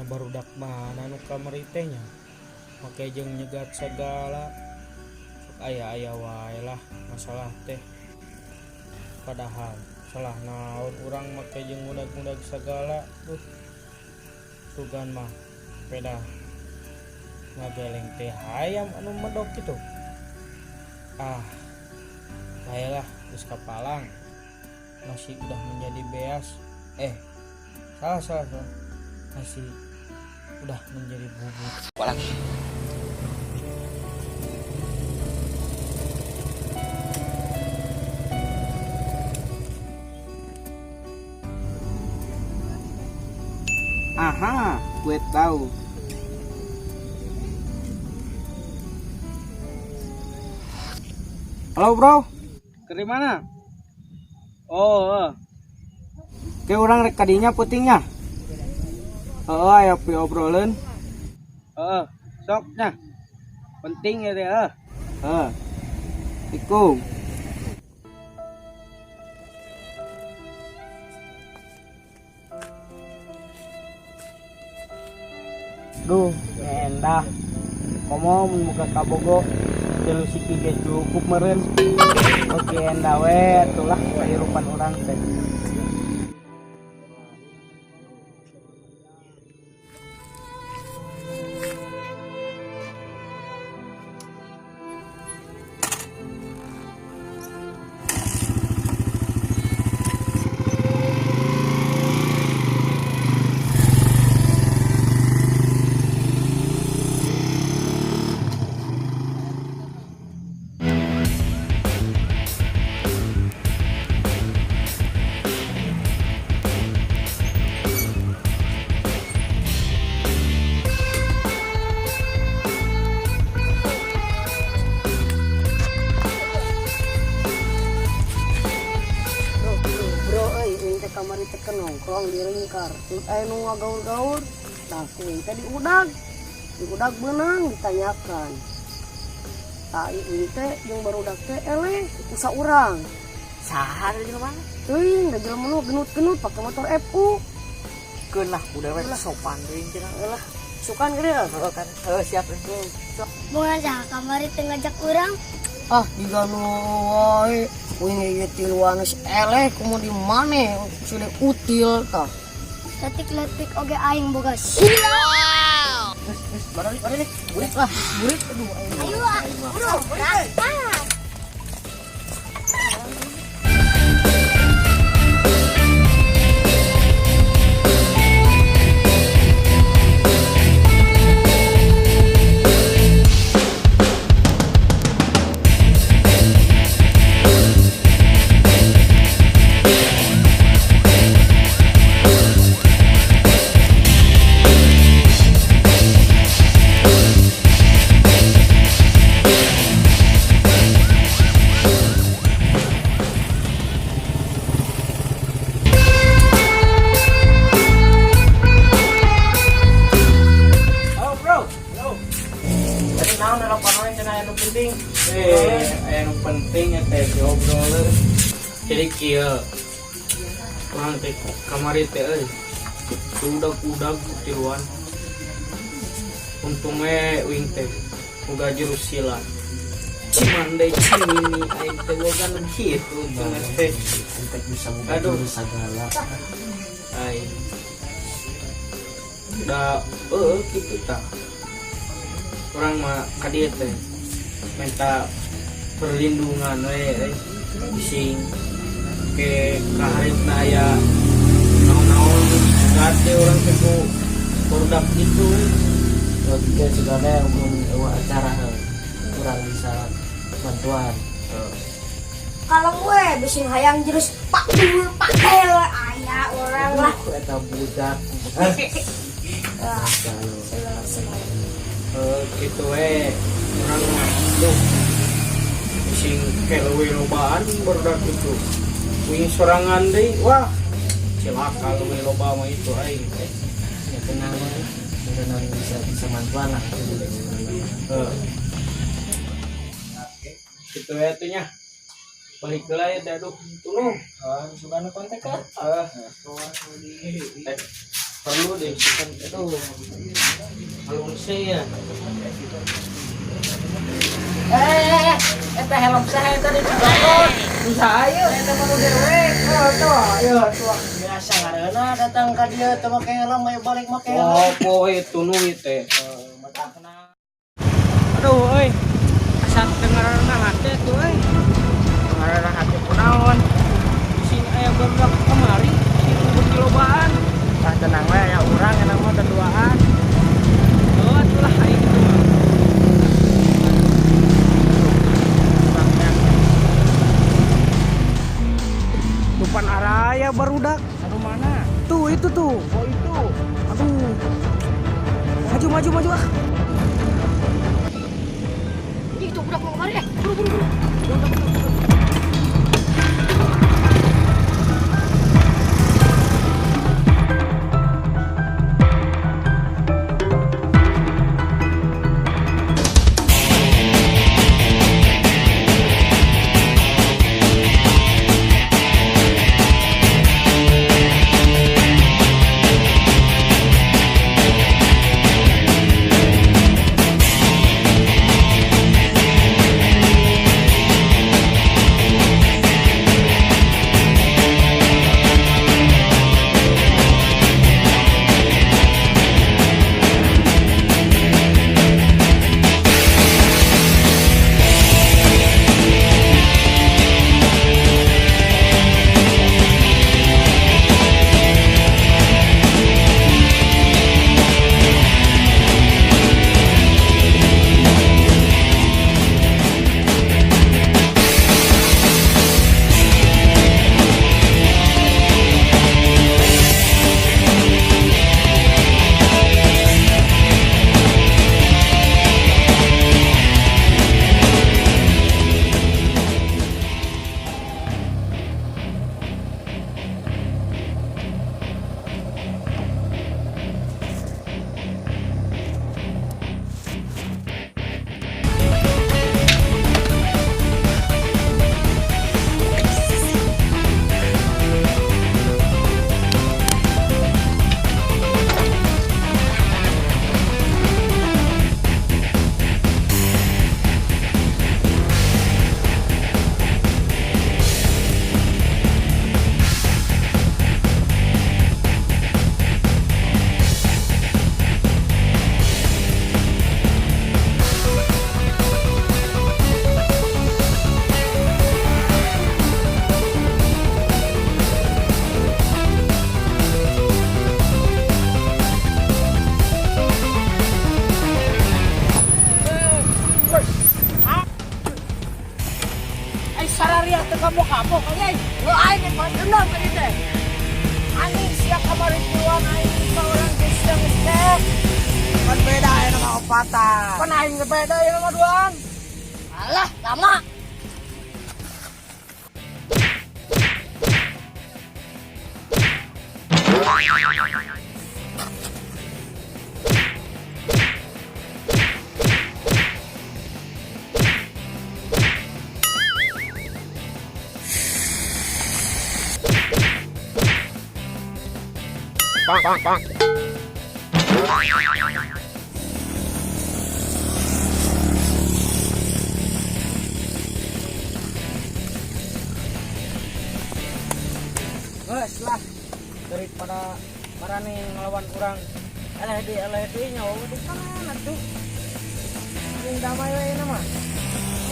Barudak mana nu kamari teh nya, make jeung nyegat segala. Sok aya-aya wae lah masalah teh. Padahal salah naon urang make jeung ngudag-ngudag segala. Duh, sugan mah pedah ngageleng teh hayam anu medok gitu. Ah, baiklah, geus kapalang. Nasi udah menjadi beas. Eh, salah, salah, salah. Nasi udah menjadi bubur. Apalagi? Aha, gue tahu. Halo bro, ke mana? Oh, eh. Ke urang rek kadinya peutingnya. Oh, ayo pi obrolan. Heeh, sok nya. Penting ya teh, eh. Heeh. Assalamualaikum. Duh, endah. Komo mun muka kabogoh tilu siki ge cukup meureun. Oke, endah we atulah kahirupan urang teh. Bro, bro, bro, euy, uing teh kamari teh keur nongkrong di Ringkar. Terus aya nu ngagaur-gaur, tah ku uing teh diudag. Diudag beunang ditanyakan. Tah uing teh jeung barudak teh eleh ku saurang. Saha da jelema? Teuing da jelema nu genut-genut pake motor FU. Keun lah, udah we sopan teuing cenah. Lah, sukan gede ya? Heeh kan. Heeh siap. Bunga saha kamari teu ngajak urang? Ah, diganu wae. Uing ieu tiluan geus eleh kumaha di maneh sudah util tah. Letik-letik oge aing boga silat. Geus, geus, baralik, baralik. Burit lah, burit. Aduh, aing. Ayo ah, bro, berangkat. Halo bro. Halo. Tadi naon nelpon wae cenah aya nu penting. Eh, aya nu penting ya teh diobrolkeun. Jadi kieu. Urang teh kamari teh euy. Udag-udag tiluan. Untung we uing teh boga jurus silat. Cimande cimini aing teh boga nu kitu untungna teh. Entek bisa boga Aduh. jurus segala. Aing. Da eueuh kitu tah. Urang mah ka dieu teh minta perlindungan we euy. Bising ke kaharepna aya naon-naon dicegat teh urang teh ku barudak kitu euy. Logika segala mun eueuh acara heuh. Kurang bisa bantuan. Kalau gue bising hayang jurus pak dul pak del aya urang lah. Aduh, eta budak. Ah, selalu selalu. Kitu we urang mah duh bising ke leuwih lobaan barudak itu. Uing sorangan deui wah cilaka leuwih loba mah itu aing teh. Ya tenang we. Mudah-mudahan bisa bisa bantuan lah. Heeh. Kitu we atuh nya. Balik heula ya teh aduh tuluh. Oh, sukana kontak kan? Heeh. Eh, Perlu diisikan itu. Alun ya. Eh, eta helm saha eta di cokot? Usaha ieu eta mah nu dewe. Oh, tuh, ayo tuh. Biasa ngareuna datang ka dieu teu make helm, ayo balik make helm. Oh, poe itu nu teh. Matakna. Aduh euy. Asa teu ngaranna hate tuh euy. Ngaranna hate kunaon? Sing aya barudak kamari, sing berkilobaan. Tah tenang we aya urang enak mah duaan. Oh, atulah aing itu mah. Tupan araya barudak. Aduh mana? Tuh itu tuh. Oh itu. Aduh. Maju maju maju ah. Itu budak mau kemari eh. Buru buru buru. Ai sararia teu kapok-kapok euy. Lo aing geus balas dendam ka dieu teh. Anjing sia kamari tiluan aing ka urang geus sia geus teh. Kan beda aya nama opatan. Kan aing ge beda aya nama duaan. Alah, lama. Geus lah daripada marane ngelawan urang. Eleh deui nyawa di kana atuh. Jeung damai we mah.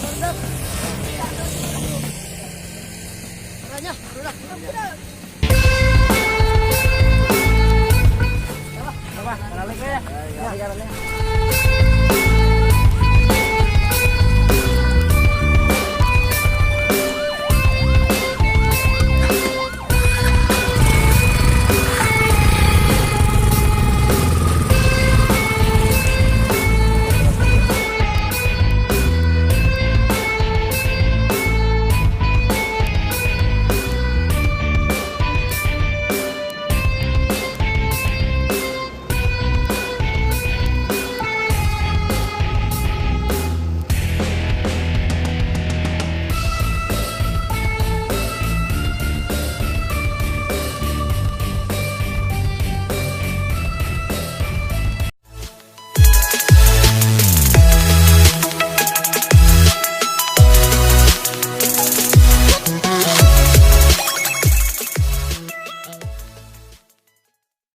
Mantap. Ranya, udah, udah. Apa, balik we ya. Ya, balik.